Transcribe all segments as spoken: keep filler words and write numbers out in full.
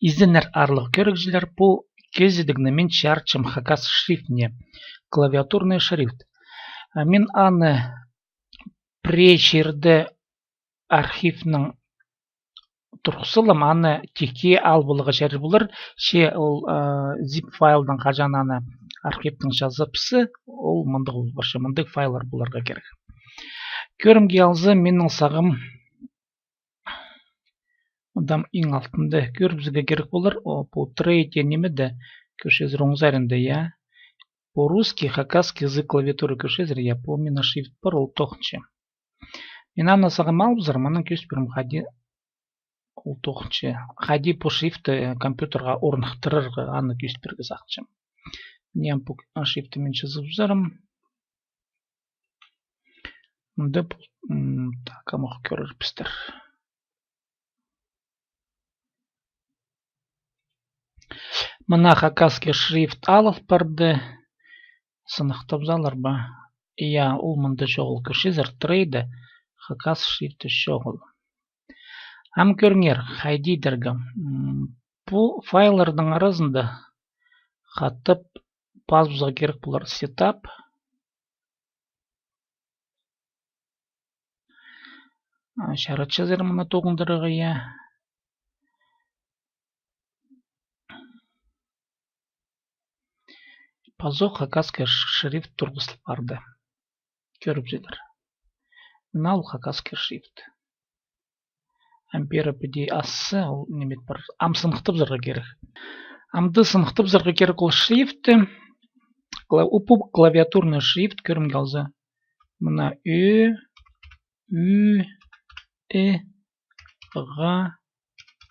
Изеннер, аарлығ кӧрігҷілер, пу кізідігні мин чарытчам хакас шрифтіне, клавиатурный шрифт. А, мин аны пірее чирде архивнің турғыс салам, аны тикке ал поларға чарир полар, че ол, а, зип файлдаң хаҷан аны архивтең чазапса, ол мындағ пол парча, мындағ файллар поларға кирек. Кӧрімге алза, минің сағам Мында иң алтында кӧрібізерге кирек полар, о, пу третье нимеде кӧрчезер, оң саринда, я. По-русски хакасский язык клавиатуры кӧрчезер, я, пу мына шрифт пар, ол тоғынча. Мин аны сағам алыбызарым, анаң кӧзіт пирем, хайди ол тоғынча. Хайди пу шрифтті, э, компьютерға орныхтырарға, аны кӧзіт пирерге сағынчам. Мына пу шрифтті мин чазыбызарым. Мында пу, м, так, амох кӧрербістер. Мына хакасский шрифт алыл парды. Сыныхтабызарлар ба? Я, ол мында чоғыл, кӧрчезер, тірейде хакас шрифті чоғыл. Ам кӧріңер, хайди идерге. М, пу файлларның аразында хатап пазыбызарға кирек полар сетап. А, чарат чазар мына тоғындырарға, я. Пазох хакасский ш-, шрифт турғысыл парды. Кӧрібізер. Мына ол хакасский шрифт. Ам пеер піди асса, ол ниме пар. Ам сыныхтабызарға кирек. Амды сыныхтабызарға кирек ол шрифтті. Кла-, у, пу клавиатурный шрифт, кӧрімге алза. Мына ӧ, ӱ, е, ға,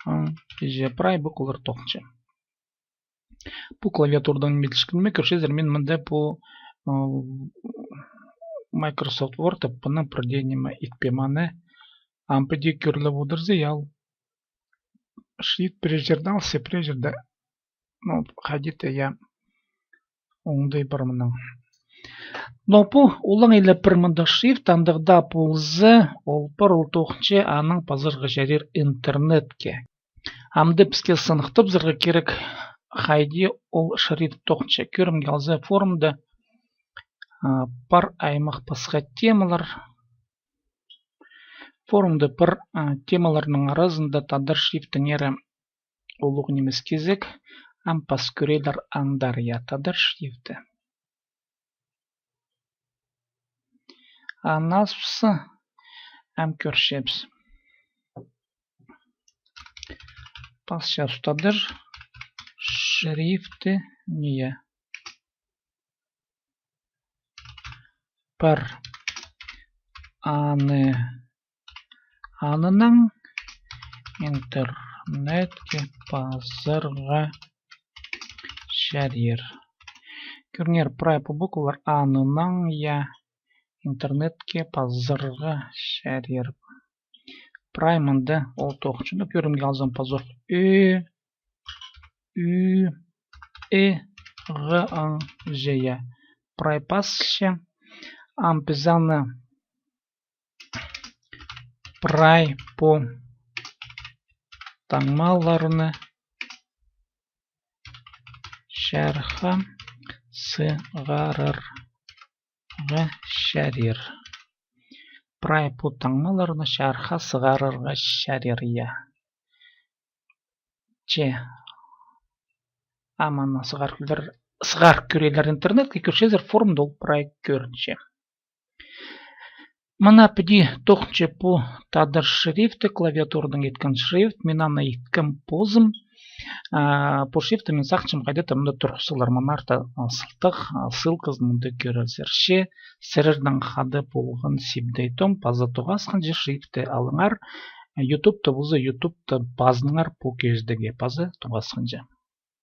ң, же. Прай пу кӧрінче. Пу клавиатурадаң ниме иділчеткеніме кӧрчезер, мин мында пу, ы, Microsoft Word, пу ниме пір дее ниме итпеем аны. Ам піди кӧріліп одырза, я, ол шрифт пірее чирде алыс, пірее чирде, ну, хайди-да, я, оңдай пар мының. Но пу олаң иле пір мындағ шрифт, андағ даа полза, ол пар, ол тоғынча, анаң пазарға чарир интернетке. Амды піске сыныхтабызарға кирек, хайди ол шрифт тоғынча. Кӧрімге алза, форумда, а, пар аймах пасха темалар. Форумда пар, а, темаларның аразында тадар шрифтінеңер улуғ нимес кизек, ам пас кӧрерлер андар, я, тадар шрифті. Аннаңар ам кӧрчебіс. Пасчабыс тадар шрифтіне. Пар аны, анынаң интернетке пазарға чарир. Кӧріңер, прай пу буквалар анынаң, я, интернетке пазарға чарир. Прай мында ол тоғынча. Ну, кӧрімге алзам, пазох ӧ, ӱ, е, ға, ң, же, я. Прай пасча. Ам піс аны прай пу таңмаларны чарыхха сығарарға чарир. Прай пу таңмаларны чарыхха сығарарға чарир, я. Че. Ам аны сығар кӧрер, сығар кӧрерлер интернетке, кӧрчезер, форумда ол прай кӧрінче. Мына піди тоғынча пу тадар шрифті, клавиатурадаң иткен шрифт, мин аны иткем позым. А, пу шрифтті мин сағынчам, хайди-да мында турғыс салар, мына арта, а, сылтағ, а, ссылказын мында кӧрерзер. Че сірернең хада полған Сибдей Том, паза тоғасханҷа шрифтті алыңар. Ютубта полза, Ютубта пазыныңар пу кӧзідіге, паза тоғасханҷа.